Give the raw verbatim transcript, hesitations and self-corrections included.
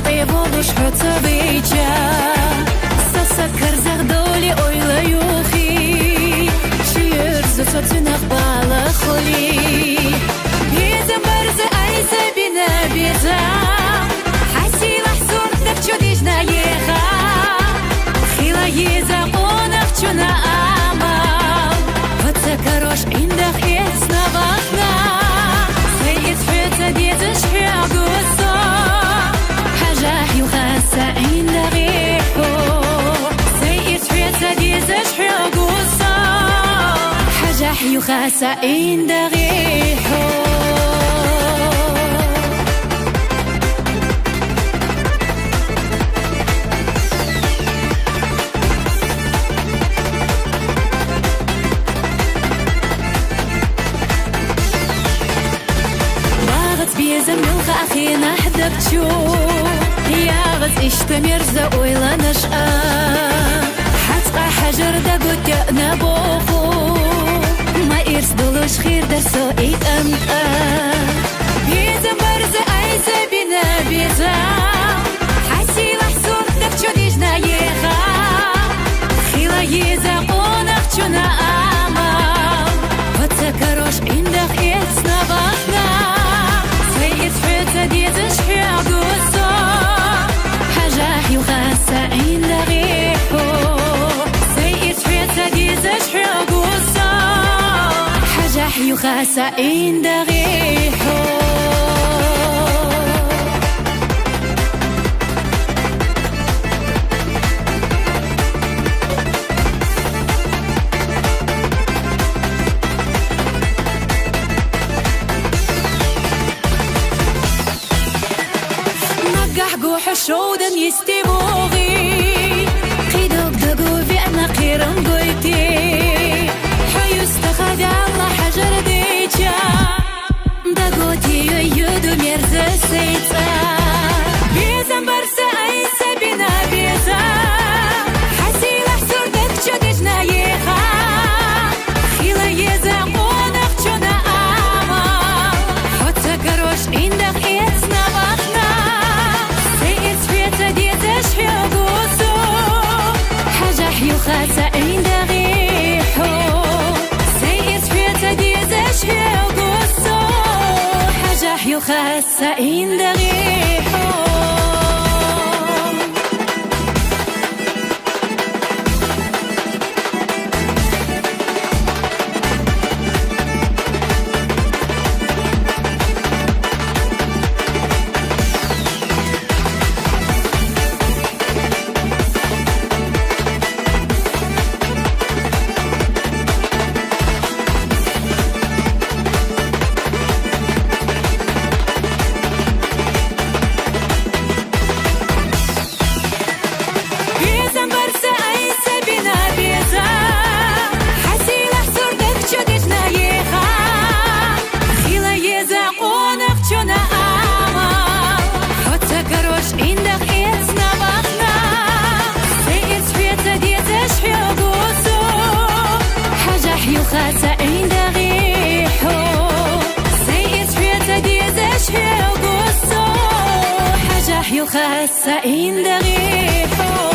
Къеволуш хьоца вайча, са сакарзах доли ойла юхи, чуьрзу цо цунах бала хули. Безам барза айса бина беза, хьасилахь суртах чудижна еха, хила еза къонах чуна амал. Ваца карош индах эцна вахна, сай эц хьоца дезаш хьогуса. Хьажахь юхаса индагъи хьо, сай эц хьоца дезаш хьогуса. Хьажахь юхаса индагъи хьо. Багъац безам муьлха ахинахь дагчу, ягъац иштта мерза ойланаш а. Хьацкъа хьажар дагутя набоху, ма ирс долуш хирдар со итӀанкӀа. Безам барза айса бина беза, хьасилахь суртах чудижна еха, хила еза къонах чуна амал. Ваца карош индах эцна вахна, сай эц хьоца дезаш хьогуса. Хьажахь юхаса индагъи хьо, сай эц хьоца дезаш хьогуса. Хьажахь юхаса индагъи хьо. Нагагь гу хьо шовдан йистемугъи, хъидаг дагу вегӀна хъирам гойти. Хьо юстаха вялла хьажар деча, дагути юй юду мерза сайцӀа. Безам барса айса бина беза, хьасилахь суртах чудижна еха. Хила еза къонах чуна амал, хьоца карош индах эцна вахна, сай эц хьоца дезаш хьогусу. Хьажахь юхаса индагъи хьо, сай эц хьоца дезаш хьогусу. Хьажахь юхаса индагъи хьо. Безам барса айса бина беза, хьасилахь суртах чудижна еха. Хила еза къонах чуна амал, хьоца карош индах эцна вахна, сай эц хьоца дезаш хьогусу. Хьажахь юхаса индагъи хьо, сай эц хьоца дезаш хьогусу. Хьажахь юхаса индагъи хьо.